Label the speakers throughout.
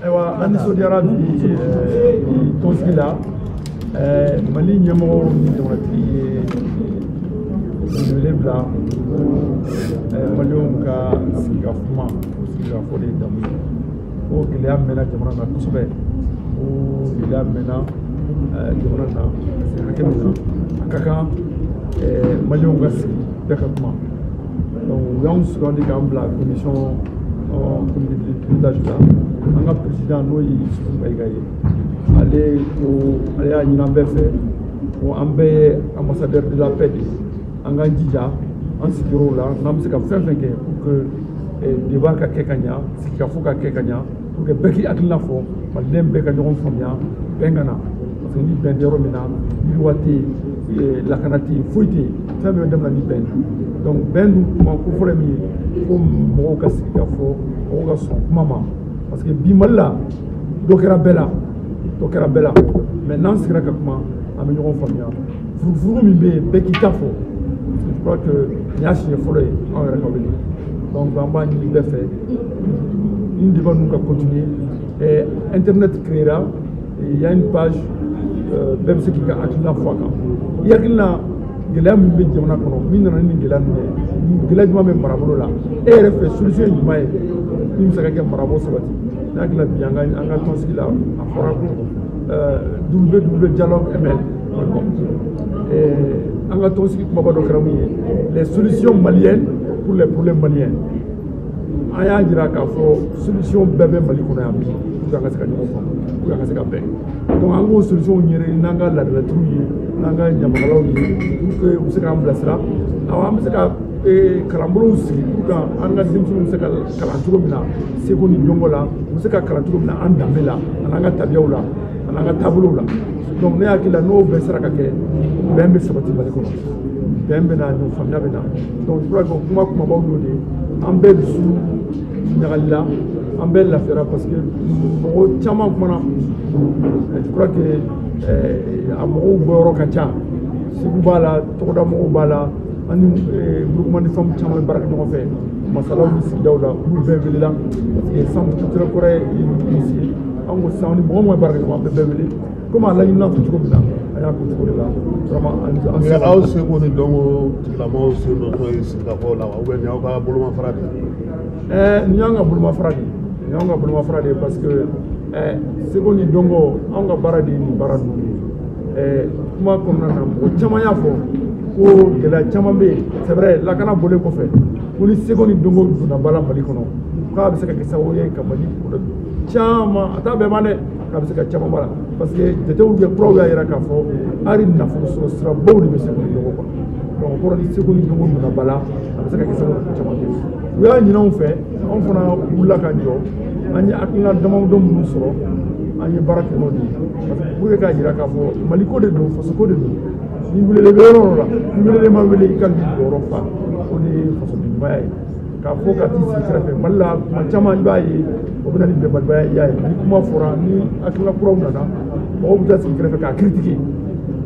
Speaker 1: Ayiwa, an nisɔndiyara bi tɔnsigi la. Mali ɲɛmɔgɔw ni jamanatigi ye wele bila Maliyɛnw ka sigi ka kuma. O sigi ka fɔ de ye damu ye ko gɛlɛya mɛnna jamana na kosɛbɛ, ko gɛlɛya mɛnna jamana na ka se hakɛ min na, a ka kan Maliyɛnw ka sigi, bɛɛ ka kuma. Donc u y'anw sugandi k'an bila commission, comité de pilotage la. An ka président, n'o ye Isufu Mayiga ye, ale ko, ale y'a ɲini an bɛɛ fɛ ko an bɛɛ ye ambassadeur de la paix de ye, an k'an jija an sigiyɔrɔw la, n'an bɛ se ka fɛn fɛn kɛ pour que débat ka kɛ ka ɲa, sigikafɔ ka kɛ ka ɲa, pour que bɛɛ k'i hakilina fɔ, Maliden bɛɛ ka ɲɔgɔn faamuya, bɛn ka na. Parce que ni bɛn tɛ yɔrɔ min na, yiriwa tɛ yen, lakana tɛ yen, foyi tɛ yen. Fɛn bɛɛ bɛ daminɛ ni bɛn. Donc bɛn dun, kuma ko fɔlɔ ye min ye, fo mɔgɔw ka sigi ka fɔ, mɔgɔw ka sɔn kuma ma. Parce que bi Mali la, dɔ kɛra bɛɛ la, dɔ kɛra bɛɛ la. Mais n'an sigira ka kuma, an bɛ ɲɔgɔn faamuya. Furufurugu min bɛ yen, bɛɛ k'i ta fɔ. Parce que je crois que nin y'a siɲɛ fɔlɔ ye anw yɛrɛ ka wele. Donc an b'a ɲini bɛɛ fɛ, nin débat ninnu ka continuer. Internet créera, il y a une page, bɛɛ bɛ se k'i ka hakilina fɔ a kan. I hakilina, gɛlɛya min bɛ jamana kɔnɔ, min nana ni gɛlɛya ninnu ye, gɛlɛya jumɛn bɛ marabolo la, e yɛrɛ fɛ, solution ye jumɛn ye min bɛ se ka kɛ marabolo sabati? Ne hakili la, bi an ka tɔnsigi la, a fɔra ko www.dialogueml.com. An ka tɔnsigi kumaba dɔ kɛra mun ye? Les solutions maliennes pour les problèmes maliens. An y'a jira k'a fɔ solution bɛɛ bɛ Mali kɔnɔ yan bi, pour que an ka se ka ɲɔgɔn faamu, pour que an ka se ka bɛn. Donc an k'o solution ɲini n'an ka laadalatigiw ye, n'an ka ɲamakalaw ye, pour que u bɛ se k'an bilasira. Awɔ, an bɛ se ka kalanbolow sigi pour que an ka denmisɛnninw bɛ se ka kalan cogo min na seko ni dɔnko la, u bɛ se ka kalan cogo min na an danbe la, ani an ka tabiyaw la, ani an ka taabolow la. Donc ne hakili la, n'o bɛɛ sera ka kɛ, bɛn bɛ sabati Mali kɔnɔ, bɛn bɛ na, ɲɔgɔn faamuya bɛ na. Donc je crois que kuma kumabaw y'o de ye. An bɛɛ dusu ɲagalila, an bɛɛ lafiyara, parce que mɔgɔ caman kumana. Je crois que a mɔgɔw bɔyɔrɔ ka ca. Segu b'a la, tɔgɔda mɔgɔw b'a la, ani groupement de femmes caman bɛ baara kɛ ɲɔgɔn fɛ masalaw ni sigidaw la, olu bɛɛ welela, parce que centre culturel kɔrɔ ye initié. An ko sisan, ni mɔgɔ mɔgɔ ye baara kɛ ɲɔgɔn, an bɛɛ bɛɛ wele. Komi a laɲinina fɛ cogo min na, an y'a k'o cogo de la. Vraiment, an
Speaker 2: Aw seko ni dɔnko tigilamɔgɔw sen dɔ tɔ ye sigikafɔw la wa, ou bien nin y'aw ka bolomafara de ye?
Speaker 1: Nin y'an ka bolomafara de ye, nin y'anw ka bolomafara de ye, parce que seko ni dɔnko, anw ka baara de ye nin baara ninnu ye. Kuma kɔnɔna na, mɔgɔ caman y'a fɔ ko gɛlɛya caman bɛ yen. C'est vrai, lakana bɔlen kɔfɛ, ko ni seko ni dɔnko donna ba la Mali kɔnɔ, k'a bɛ se ka kɛ sababu ye ka Mali problème caman, a t'a bɛɛ ban dɛ, k'a bɛ se ka caman b'a la. Parce que jatew kɛ kuraw y'a jira k'a fɔ hali nafolo sɔrɔ sirabaw de bɛ seko ni dɔnko kɔnɔ. Donc o kɔrɔ, ni seko ni dɔnko donna ba la, a bɛ se ka kɛ sababu ye caman kɛ. U y'a ɲini anw fɛ, anw fana wulila ka jɔ. An ye hakilina damadɔ minnu sɔrɔ, an ye baara kɛ n'o de ye, parce que pour que k'a jira k'a fɔ Maliko de don, fasoko de don. Ni welelen bɛ yɔrɔ o yɔrɔ la, ni welelen ma wele, i kan k'i jɔyɔrɔ fa. O de ye fasoden ɲumanya ye, k'a fɔ ka t'i sigi kɛrɛfɛ. Mali la, kuma caman i b'a ye, o bɛ na ni bɛnbalibaya ye. I y'a ye, ni kuma fɔra, ni hakilina kuraw nana, mɔgɔw bɛ taa sigi kɛrɛfɛ k'a critiquer.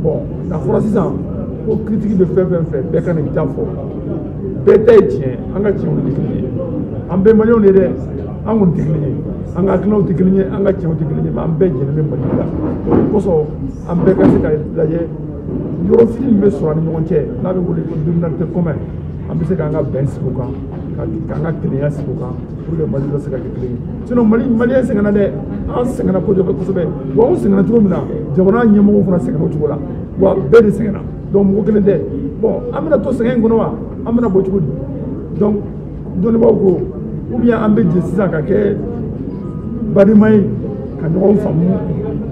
Speaker 1: Bon, n'a fɔra sisan ko critique bɛ fɛn fɛn fɛ, bɛɛ ka n'i ta fɔ, bɛɛ ta ye tiɲɛ. An ka tiɲɛw de tɛ kelen ye. An bɛɛ Maliyɛnw de dɛ, an kɔni tɛ kelen ye, an ka hakilinaw tɛ kelen ye, an ka tiɲɛw tɛ kelen ye, mais an bɛɛ jɛlen bɛ Mali la. O kosɔn, an bɛɛ ka se ka lajɛ yɔrɔ fitinin min bɛ sɔrɔ an ni ɲɔgɔn cɛ, n'a bɛ wele ko dénominateur commun, an bɛ se k'an ka bɛn sigi o kan, k'an ka kelenya sigi o kan, pour que Mali bɛ se ka kɛ kelen ye. Sinon Mali, Maliyɛn sɛgɛnna dɛ, an sɛgɛnna kojugu kosɛbɛ. Wa anw sɛgɛnna cogo min na, jamana ɲɛmɔgɔw fana sɛgɛnna o cogo la. Wa bɛɛ de sɛgɛnna, donc mɔgɔ kelen tɛ. Bon, an bɛna to sɛgɛn in kɔnɔ wa, an bɛna bɔ cogo di? Donc dɔnnibaaw ko, ou bien an bɛ jɛ sisan ka kɛ badema ye, ka ɲɔgɔn faamu,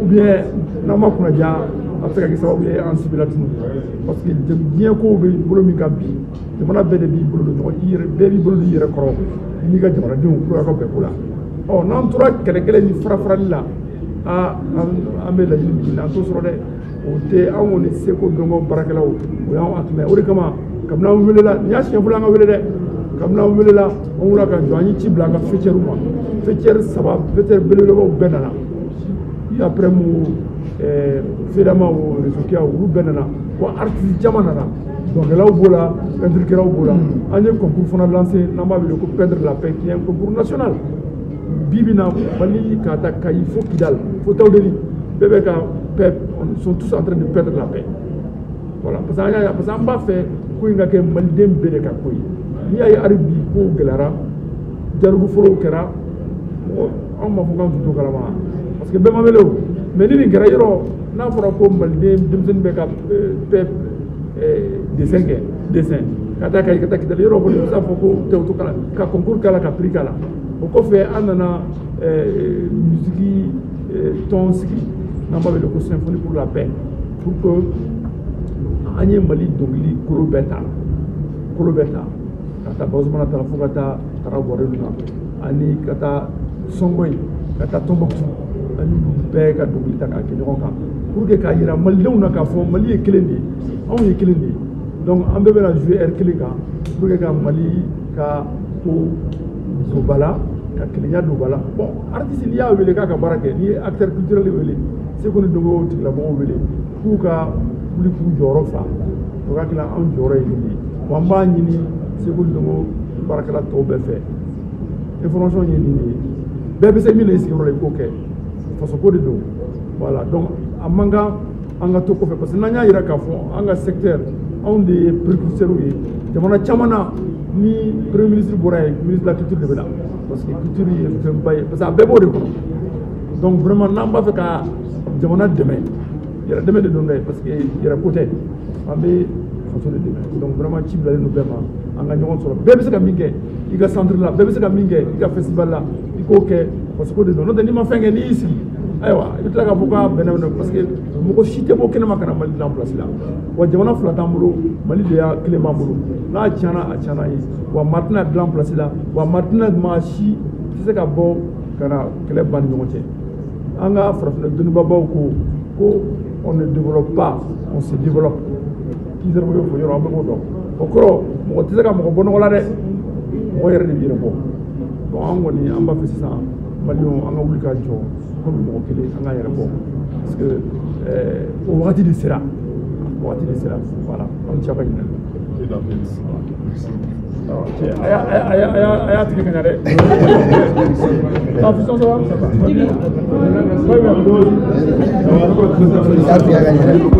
Speaker 1: ou bien n'an ma kunnaja, a bɛ se ka kɛ sababu ye an si bɛ latunu. Parce que diɲɛ kow bɛ bolo min kan bi, jamana bɛɛ de b'i bolo don ɲɔgɔn, i yɛrɛ bɛɛ b'i bolo don i yɛrɛ kɔrɔ i n'i ka jamanadenw pour que aw ka bɛn ko la. Ɔ, n'an tora kɛlɛ kɛlɛ ni fara farali la, aa, an bɛ laɲini min ɲini, an t'o sɔrɔ dɛ. O tɛ anw kɔni seko dɔnko baarakɛlaw, o y'anw hakilina ye. O de kama, kabini an welela, nin y'a siɲɛ fɔlɔ an ka wele dɛ, kabini an welela, an wulila ka jɔ. An ye ci bila an ka faîtièrew ma. Faîtière saba, faîtière belebelebaw bɛɛ nana, UAPREM, FEDAMA o, Réseau, olu bɛɛ nana. Wa artiste caman nana, dɔnkɛlaw b'o la, peinturekɛlaw b'o la. An ye concours fana lancé n'an b'a wele ko Peindre la paix, qui est un concours national. Bi bi na Mali ka taa Kayi fo Kidal fo Tawudeli bɛɛ bɛ ka paix, ils sont tous en train de perdre la paix. Voilà, parce que an b'a fɛ ko in ka kɛ maliden bɛɛ de ka ko ye. N'i y'a ye hali bi kow gɛlɛyara, dialogue fɔlɔw kɛra, mɔgɔ anw m'a fɔ k'an tun t'o kalama parce que bɛɛ ma wele o. Mais ni nin kɛra yɔrɔ n'a fɔra ko maliden denmisɛnnin bɛ ka paix dessin kɛ, dessin ka taa Kayi ka taa Kidali, yɔrɔ kɔni i bɛ se k'a fɔ ko tɛ o to kala ka concours k'a la ka prix k'a la. O kɔfɛ an nana musique tɔn sigi n'an b'a wele ko Symphonie pour la paix, pour que an ye Mali dɔnkili kolo bɛɛ ta, kolo bɛɛ ta ka taa Bazumana ta la fo ka taa Tarawele na ani ka taa Sɔngoyi ka taa Tombouctou, an y'olu bɛɛ ka dɔnkili ta k'a kɛ ɲɔgɔn kan pour que k'a yira malidenw na k'a fɔ Mali ye kelen de ye, anw ye kelen de ye. Donc an bɛɛ bɛna jouer air kelen kan pour que ka Mali ka ko don ba la, ka kelenya don ba la. Bon, artiste n'i y'a wele k'a ka baara kɛ, n'i ye acteur culturel wele, seko ni dɔnko tigilamɔgɔw wele k'u ka wuli k'u jɔyɔrɔ fa, o ka tila anw jɔyɔrɔ ye nin ye. Wa an b'a ɲini seko ni dɔnko baarakɛla tɔw bɛɛ fɛ, information ye nin de ye, bɛɛ bɛ se min na i sigiyɔrɔ la i k'o kɛ, fasoko de don. Voilà, donc a man kan an ka to kɔfɛ parce que n'an y'a yira k'a fɔ an ka secteur anw de ye précurseurs ye. Jamana caman na ni premier ministre bɔra yen, ministre de la culture de bɛ na parce que culture ye fɛnba ye, parce que a bɛɛ b'o de kɔnɔ. Donc vraiment n'an b'a fɛ ka jamana dɛmɛ, yɛrɛ dɛmɛ de don dɛ, parce que yɛrɛ ko tɛ, an bɛ faso de dɛmɛ. Donc vraiment ci bilalen don bɛɛ ma, an ka ɲɔgɔn sɔrɔ, bɛɛ bɛ se ka min kɛ i ka centre la, bɛɛ bɛ se ka min kɛ i ka festival la, i k'o kɛ fasoko de don. N'o tɛ n'i ma fɛn kɛ n'i y'i sigi, ayiwa i bɛ tila k'a fɔ k'a bɛnna bɛnna, parce que mɔgɔ si tɛ bɔ kɛnɛma ka na Mali dilan place la. Wa jamana fila t'an bolo, Mali de y'a kelen b'an bolo, n'a tiɲɛna a tiɲɛna ye. Wa maa tɛna dilan place la, wa maa tɛna maa si tɛ se ka bɔ ka na kɛlɛ ban ni ɲɔgɔn cɛ. An ka farafinna dɔnnibabaw ko on ne développe pas, on se développe. Kizɛrɛ bɛ fɔ yɔrɔ an bɛɛ b'o dɔn. O kɔrɔ mɔgɔ tɛ se ka mɔgɔ bɔ nɔgɔ la dɛ, mɔgɔ yɛrɛ de b'i yɛrɛ bɔ. Donc an kɔni an b'a fɛ sisan maliyɛnw an ka wuli ka jɔ komi mɔgɔ kelen an k'an yɛrɛ bɔ, parce que o wagati de sera, wagati de sera. Voilà, aw ni ce aw ka ɲininkali. A y'a tigɛ ka ɲa dɛ. Ah, Fiston, ça va? Ça va. Très bien.
Speaker 3: Ça va.